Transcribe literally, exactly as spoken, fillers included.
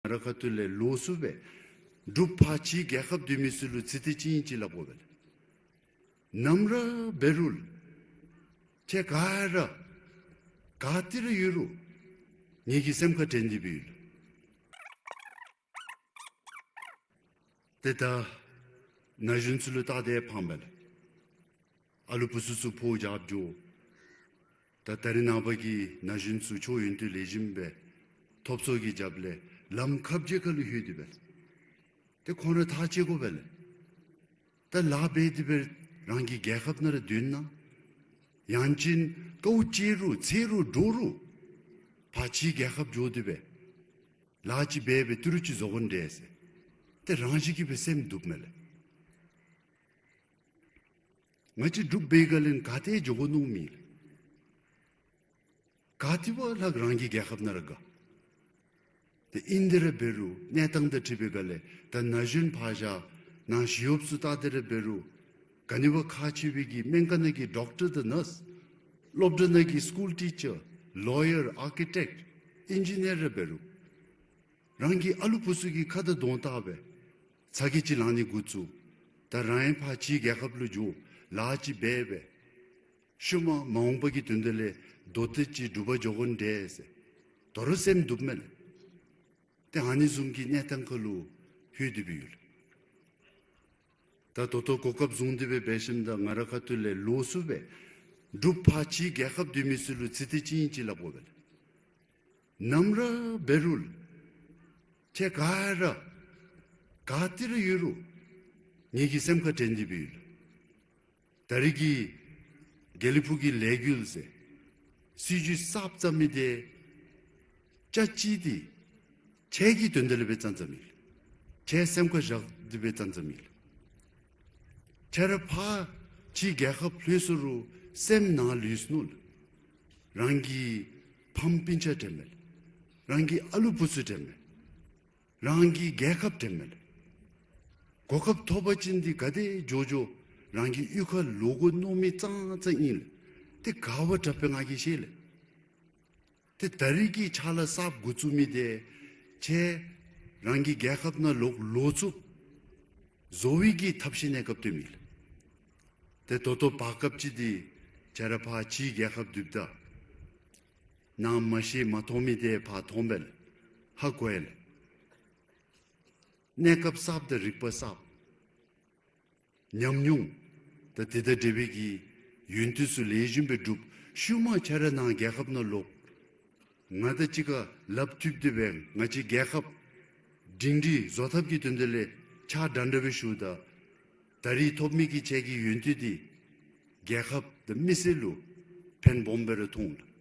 ང་ར་ཁ་ཐུག་ལས་ལོགས་སུ་སྦེ་འབྲུག་ཕར་ཕྱིའི་རྒྱལ་ཁབ་སྡོད་མི་ཚུ་ལུ་ཚིག་དེ་ཅིག་ཨིན་ཅིག་སླབ་དགོ་པས་ལགས། ནམ་ར་འབད་རུང་ཁྱེད་ག་ར་ག་ཏེ་ར་ཡོད་རུང་ངེ་གི་སེམས་ཁར་དྲན་ཏེ་སྦེ་ཡོད་ལགས། ཏེ་ད་ན་གཞོན་ཚུ་ལུ་བལྟ་སྟེ་ཕངས་པས་ལགས། ཨ་ལུ་བུ་ཚུ་ཚུ་ཕོ་རྒྱབ་འགྱོ། ད་ད་རིས་ནངས་པ་གི་ན་གཞོན་ཚུ་ཆོས་ཡོན་ཏན་ལེགས་ཤོམ་སྦེ་ཐོབ་ཚུགས་ཀྱི་རྒྱབ་ལས་ལམ་ཁ་བརྒྱད་ཁ་ལུ་ལྷོད་དེ་སྦེ་ཏེ་ཁོང་ར་ཐག་བཅད་དགོ་པས་ལགས། ད་ལཱ་འབད་དེ་སྦེ་རང་གི་རྒྱལ་ཁབ་ནང་ར་སྡོད་ན་ཡང་ཅིན་དཀའཝ་སྤྱད་རུང་འཚེར་རུང་འདྲོག་རུང་ཕར་ཕྱིའི་རྒྱལ་ཁབ་འགྱོ་སྟེ་སྦེ་ལཱ་ཅིག་འབད་སྦེ་ཏི་རུ་ཅིག་བཟོ་དགོ་ནི་འདྲས་ཟེར་ཏེ་རང་བཞིན་གྱིས་སྦེ་སེམས་འདུག་མས་ལགས། ང་བཅས་འབྲུག་པའི་ག་ལས་ག་ཏེ་འགྱོ་དགོ་མནོཝ་མེད་ལགས། ག་ཏེ་བ་ལྷག་རང་གི་རྒྱལ་ཁབ་ནང་ར་དགའ། ཏེ་ཨིན་དེ་ར་འབད་རུང་གནས་སྟངས་དང་འཁྲིལ་བའི་ག་ལས་ད་ན་གཞོན་ཕར་བཞག་ནཱ་ཞི་གཡོགཔ་ཚུ་བལྟ་སྟེ་ར་འབད་རུང་ག་ནི་བ་ཁག་ཆེ་བའི་གི་སྨན་ཁང་ནང་གི་ཌོག་ཊར་དང་ནརསི། སློབ་གྲྭ་ནང་གི་སི་ཀུལ་ཊི་ཅར། ལོ་ཡར། ཨར་ཀི་ཊེཀཊ། ཨིན་ཇི་ནི་ཡར་ར་འབད་རུང་རང་གི་ཨ་ལུ་བུ་ཚུ་གི་ཁ་དང་གདོང་བལྟ་སྦེ་ཚ་གྱང་ཅིག་ལང་ནི་འགོ་བཙུགས། ད་རང་ཡང་ཕར་ཕྱིའི་རྒྱལ་ཁབ་ལུ་འགྱོ་ལཱ་ཅིག་འབད་སྦེ་ཤུལ་མ་མ་འོངས་པ་གི་དོན་དག་ལས་མདོ་སྟོད་ཅིག་འབྲུག་པ་འགྱོ་དགོ་ནི་འདྲས་ཟེར་དོ་རུང་སེམས་འདུག་མས་ལགས། ཏེ་ཨ་ནི་བཟུམ་གྱི་གནས་སྟངས་ཁ་ལུ་ལྷོད་དེ་སྦེ་ཡོད་ལགས། ད་ད་ལྟོ་གོ་སྐབས་བཟུང་སྟེ་སྦེ་འབད་ཞིནམ་ད་ང་ར་ཁ་ཐུག་ལས་ལོགས་སུ་སྦེ་འབྲུག་ཕར་ཕྱིའི་རྒྱལ་ཁབ་སྡོད་མི་ཚུ་ལུ་ཚིག་དེ་ཅིག་ཨིན་ཅིག་སླབ་དགོ་པས་ལགས། ནམ་ར་འབད་རུང་ཁྱེད་ག་ར་ག་ཏེ་ར་ཡོད་རུང་ངེ་གི་སེམས་ཁར་དྲན་ཏེ་སྦེ་ཡོད་ལགས། ད་རིས་ཀྱི་དགེ་ལེགས་ཕུག་གི་ལས་འགུལ་ཟེར་སྲིད་བྱུས་གསརཔ་བརྩམ་མི་དེ་ཅ་ཅི་དེ་ཁྱེད་ཀྱི་དོན་དག་ལས་སྦེ་བརྩམས་བརྩམསཔ་ཨིན་ལགས། ཁྱེད་སེམས་ཁར་བཞག་སྟེ་སྦེ་བརྩམས་བརྩམསཔ་ཨིན་ལགས། ཁྱེད་ར་ཕར་ཕྱིའི་རྒྱལ་ཁབ་ལྷོད་སོང་རུང་སེམས་ནཱ་ལུས་ནུག་ལགས། རང་གི་ཕམ་སྤུན་ཆ་དྲན་མས་ལགས། རང་གི་ཨ་ལུ་བུ་ཚུ་དྲན་མས། རང་གི་རྒྱལ་ཁབ་དྲན་མས་ལགས། གོ་སྐབས་ཐོབ་པ་ཅིན་འདི་ག་དེ་འགྱོ་འགྱོ་རང་གི་གཡུས་ཁར་ལོག་དགོ་མནོ་མི་ཙང་ཙང་ཨིན་ལགས། ཏེ་ག་བ་དྲག་པས་ང་གིས་ཤེས་ལགས། ཏེ་ད་རིས་ཀྱི་ཕྱག་ལཱ་གསརཔ་འགོ་བཙུགས་མི་དེ་ཁྱེད་རང་གི་རྒྱལ་ཁབ་ནང་ལོག་ལོག་ཚུགསཔ་བཟོ་བའི་གི་ཐབས་ཤེས་གནས་སྐབས་སྟོནམ་ཨིན་ལགས། ཏེ་ད་ལྟོ་བར་སྐབས་ཅིག་འདི་ཁྱེད་ར་ཕར་ཕྱིའི་རྒྱལ་ཁབ་སྡོདཔ་ད་ནཱ་མ་ཤེས་མ་མཐོང་མི་དེ་ཕར་མཐོང་པས་ལགས། ཧ་གོ་ཡི་ལགས། གནས་སྐབས་གསརཔ་དང་རིག་པ་གསརཔ། ཉམས་མྱོང་ད་དེ་དང་འབྲེལ་བའི་གི་ཡོན་ཏན་ཚུ་ལེགས་ཤོམ་སྦེ་སྒྲུབ། ཤུལ་མ་ཁྱེད་ར་ནཱ་རྒྱལ་ཁབ་ནང་ལོག་ང་དང་གཅིག་ཁར་ལགཔ་མཐུད་དེ་སྦེ་ང་བཅས་རྒྱལ་ཁབ་སྒྲིང་སྒྲི་བཟོ་ཐབས་ཀྱི་དོན་དག་ལས་ཕྱག་འདྲ་འདྲ་སྦེ་ཞུཝ་ད་ད་རིས་ཐོབ་མི་གི་ཁྱེད་ཀྱི་ཡོན་ཏན་འདི་རྒྱལ་ཁབ་དང་མི་སེར་ལུ་ཕན་སྦོམ་སྦེ་ར་ཐོགས་འོང་ལགས།